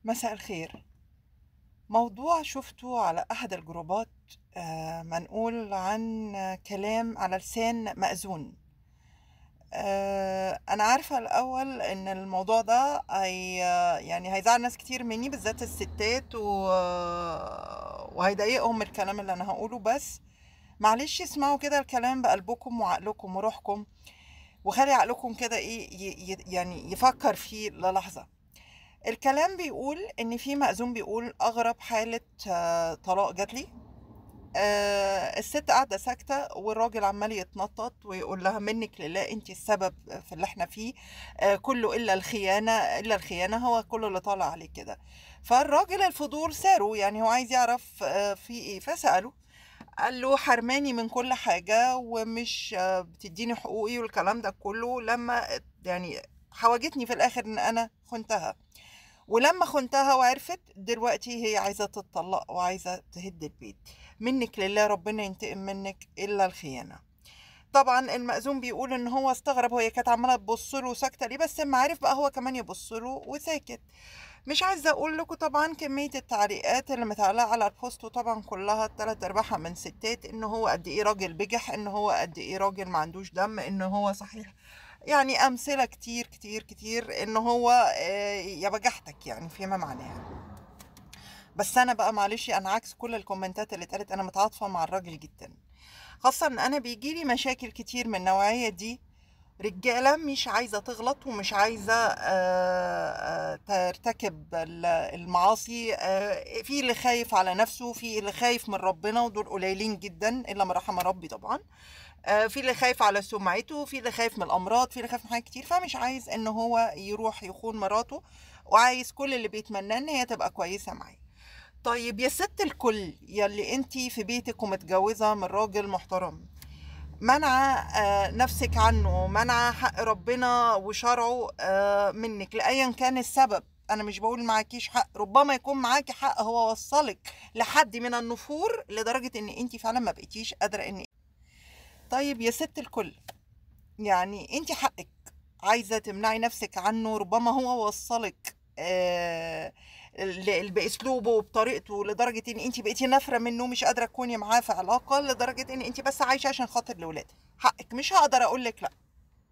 مساء الخير. موضوع شفته على أحد الجروبات، منقول عن كلام على لسان مأذون. أنا عارفة الأول إن الموضوع ده يعني هيزعل ناس كتير مني، بالذات الستات، وهيضايقهم الكلام اللي أنا هقوله، بس معلش اسمعوا كده الكلام بقلبكم وعقلكم وروحكم، وخلي عقلكم كده إيه يعني يفكر فيه للحظة. الكلام بيقول ان في مأذون بيقول اغرب حالة طلاق جات لي. الست قاعدة ساكتة والراجل عمال يتنطط ويقول لها منك لله، انت السبب في اللي احنا فيه، كله الا الخيانة، الا الخيانة، هو كله اللي طالع عليه كده. فالراجل الفضول ساره، يعني هو عايز يعرف في ايه، فسأله قال له حرماني من كل حاجة ومش بتديني حقوقي والكلام ده كله، لما يعني حوجتني في الاخر ان انا خنتها، ولما خنتها وعرفت دلوقتي هي عايزة تتطلق وعايزة تهد البيت. منك لله، ربنا ينتقم منك إلا الخيانة. طبعا المأذون بيقول ان هو استغرب، هي كانت عمالة تبص له وساكتة ليه، بس لما عرف بقى هو كمان يبص له وساكت. مش عايزة اقول لكم طبعا كمية التعليقات اللي متعلقة على البوست، وطبعا كلها تلات ارباعها من ستات، ان هو قد ايه راجل بجح، ان هو قد ايه راجل ما عندوش دم، ان هو صحيح، يعني امثلة كتير كتير كتير ان هو يا بجحتك، يعني فيما معناها. بس انا بقى معلش، انا عكس كل الكومنتات اللي اتقالت، انا متعاطفه مع الراجل جدا، خاصة ان انا بيجيلي مشاكل كتير من النوعية دي، رجاله مش عايزه تغلط ومش عايزه ترتكب المعاصي، في اللي خايف على نفسه، في اللي خايف من ربنا، ودول قليلين جدا الا من رحم ربي طبعا، في اللي خايف على سمعته، في اللي خايف من الامراض، في اللي خايف من حاجات كتير، فمش عايز ان هو يروح يخون مراته، وعايز كل اللي بيتمناه ان هي تبقى كويسة معاه. طيب يا ست الكل، يلي انتي في بيتك ومتجوزه من راجل محترم، منع نفسك عنه، منع حق ربنا وشرعه منك لأيا كان السبب. انا مش بقول معاكيش حق، ربما يكون معاكي حق، هو وصلك لحد من النفور لدرجة ان انتي فعلا ما بقيتيش قادرة ان. طيب يا ست الكل، يعني انت حقك عايزة تمنعي نفسك عنه، ربما هو وصلك باسلوبه وبطريقته لدرجة ان انت بقيتي نافرة منه، مش قادرة تكوني معاه في علاقة، لدرجة ان انت بس عايشة عشان خاطر الاولاد. حقك، مش هقدر اقولك لا،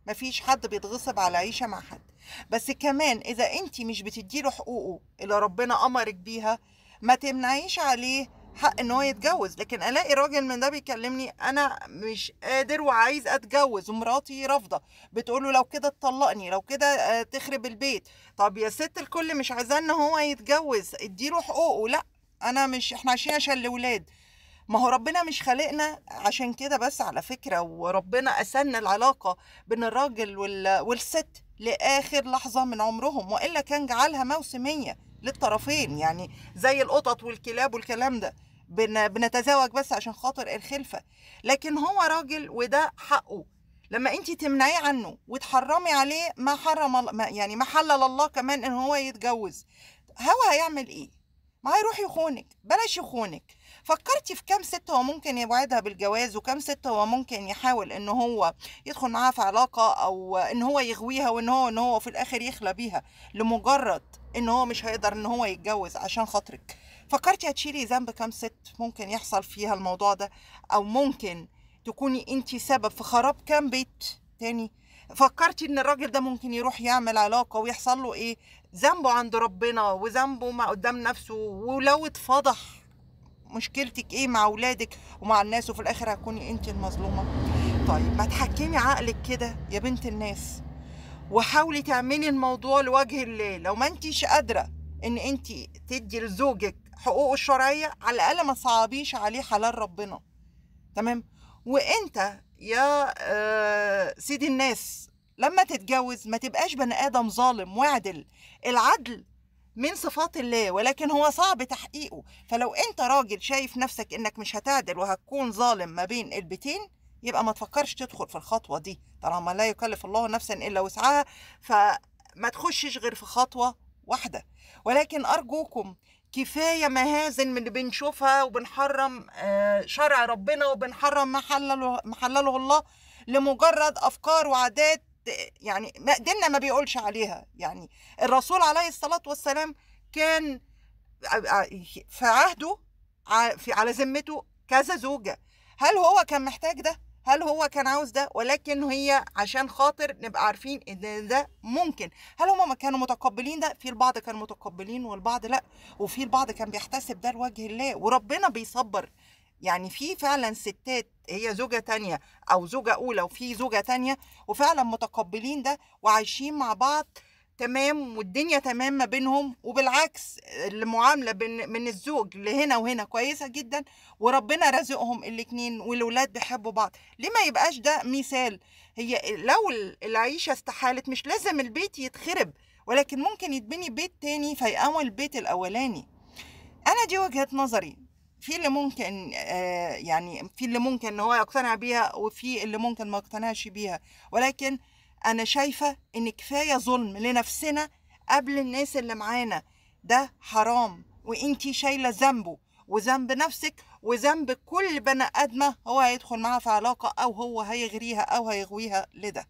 مفيش حد بيتغصب على عيشة مع حد، بس كمان اذا انت مش بتديله حقوقه اللي ربنا امرك بيها، ما تمنعيش عليه حق ان هو يتجوز. لكن الاقي راجل من ده بيكلمني انا مش قادر وعايز اتجوز ومراتي رافضه، بتقوله لو كده تطلقني، لو كده تخرب البيت. طب يا ست الكل، مش عايزاه ان هو يتجوز، اديله حقوقه. لا انا مش، احنا عايشين عشان الاولاد، ما هو ربنا مش خالقنا عشان كده بس على فكرة، وربنا اسن العلاقة بين الراجل والست لاخر لحظة من عمرهم، والا كان جعلها موسميه للطرفين، يعني زي القطط والكلاب والكلام ده، بنتزوج بس عشان خاطر الخلفة. لكن هو راجل وده حقه، لما انت تمنعيه عنه وتحرمي عليه ما حرم، يعني ما حلل الله كمان ان هو يتجوز، هو هيعمل ايه؟ ما هيروح يخونك. بلاش يخونك. فكرتي في كام ست هو ممكن يوعدها بالجواز، وكام ست هو ممكن يحاول ان هو يدخل معاها في علاقة، او ان هو يغويها، وان هو ان هو في الاخر يخلى بيها لمجرد ان هو مش هيقدر ان هو يتجوز عشان خاطرك. فكرتي هتشيلي ذنب كام ست ممكن يحصل فيها الموضوع ده، او ممكن تكوني انت سبب في خراب كام بيت تاني؟ فكرتي ان الراجل ده ممكن يروح يعمل علاقة ويحصل له ايه؟ ذنبه عند ربنا وذنبه مع قدام نفسه، ولو اتفضح مشكلتك ايه مع اولادك ومع الناس، وفي الاخر هتكوني انت المظلومة. طيب ما تحكمي عقلك كده يا بنت الناس، وحاولي تعملي الموضوع لوجه الله. لو ما انتيش قادرة ان انت تدي لزوجك حقوقه الشرعية، على الاقل ما تصعبيش عليه حلال ربنا، تمام؟ وانت يا سيدي الناس لما تتجوز ما تبقاش بني ادم ظالم، واعدل. العدل من صفات الله، ولكن هو صعب تحقيقه. فلو انت راجل شايف نفسك انك مش هتعدل وهتكون ظالم ما بين البيتين، يبقى ما تفكرش تدخل في الخطوة دي، طالما لا يكلف الله نفسا الا وسعها، فما تخشش غير في خطوة واحدة. ولكن ارجوكم كفاية مهازل من اللي بنشوفها، وبنحرم شرع ربنا، وبنحرم ما حلله الله لمجرد افكار وعادات يعني ديننا ما بيقولش عليها. يعني الرسول عليه الصلاة والسلام كان في عهده على ذمته كذا زوجة. هل هو كان محتاج ده؟ هل هو كان عاوز ده؟ ولكن هي عشان خاطر نبقى عارفين ان ده ممكن. هل هما كانوا متقبلين ده؟ في البعض كانوا متقبلين والبعض لا، وفي البعض كان بيحتسب ده لوجه الله، وربنا بيصبر. يعني في فعلا ستات هي زوجة تانية او زوجة اولى وفي زوجة تانية وفعلا متقبلين ده وعايشين مع بعض تمام، والدنيا تمام ما بينهم، وبالعكس المعاملة من الزوج لهنا وهنا كويسة جدا، وربنا رزقهم الاتنين والولاد بيحبوا بعض. ليه ما يبقاش ده مثال؟ هي لو العيشة استحالت مش لازم البيت يتخرب، ولكن ممكن يتبني بيت تاني فيقوم البيت الأولاني. أنا دي وجهة نظري. في اللي ممكن يعني في اللي ممكن ان هو يقتنع بيها، وفي اللي ممكن ما يقتنعش بيها، ولكن أنا شايفة إن كفاية ظلم لنفسنا قبل الناس اللي معانا. ده حرام، وإنتي شايلة ذنبه وذنب نفسك وذنب كل بني آدمة هو هيدخل معاها في علاقة أو هو هيغريها أو هيغويها لده.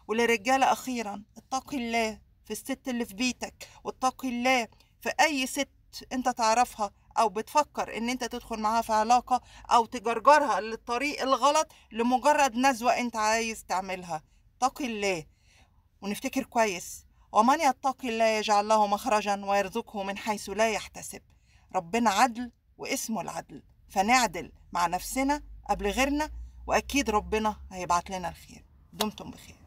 وللرجالة أخيرا، اتقي الله في الست اللي في بيتك، واتقي الله في أي ست أنت تعرفها أو بتفكر إن أنت تدخل معاها في علاقة أو تجرجرها للطريق الغلط لمجرد نزوة أنت عايز تعملها. اتقي الله، ونفتكر كويس، ومن يتقي الله يجعل له مخرجا ويرزقه من حيث لا يحتسب. ربنا عدل واسمه العدل، فنعدل مع نفسنا قبل غيرنا، وأكيد ربنا هيبعت لنا الخير. دمتم بخير.